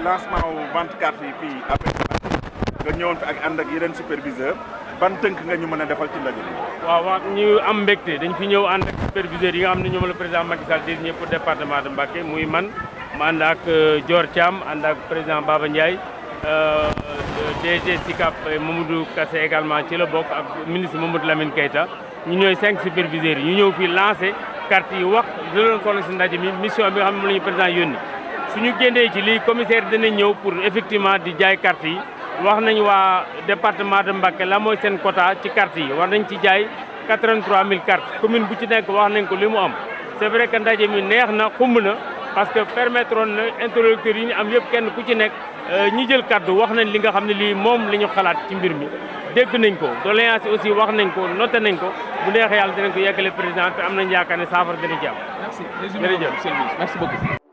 lancement wu vente carte yi fii après nga ñëwoon fi ak ànd ak yeneen superviseur ban tënk nga ñu mën a defal ci ndaje bi. waaw ñu am mbégte dañ fi ñëw ànd ak superviseurs yi nga xam ne ñoom la président Macky Sall désigné pour département de Mbacké muy man ma ànd ak Dior Thiam ànd ak président Baba Ndiaye DG SICAP Mamadou Kassé également ci la bokk ak ministre Mamadou Lamine Keita ñu ñooy 5 superviseurs yi ñu ñëw fii lancé carte yi wax jëloon ko si ndaje mi mission bi nga xam ne moom la ñu président yónni suñu génnee ci lii commissaire dana ñëw pour effectivement di jaay carte yi wax nañ waa département de Mbacké la mooy seen quota ci carte yi war nañ ci jaay 83 000 cartes commune bu ci nekk wax nañ ko li mu am c'est vrai que ndaje mi neex na xumb na parce que permettre na interlocuteurs yi ñu am yëpp kenn ku ci nekk ñi jël kaddu wax nañ li nga xam ne lii moom la ñu xalaat ci mbir mi dégg nañ ko doléance aussi wax nañ ko noté nañ ko bu neexee yàlla dinañ ko yeggale président te am nañ yaakaar ne saafara dina ci am. Merci. Merci beaucoup.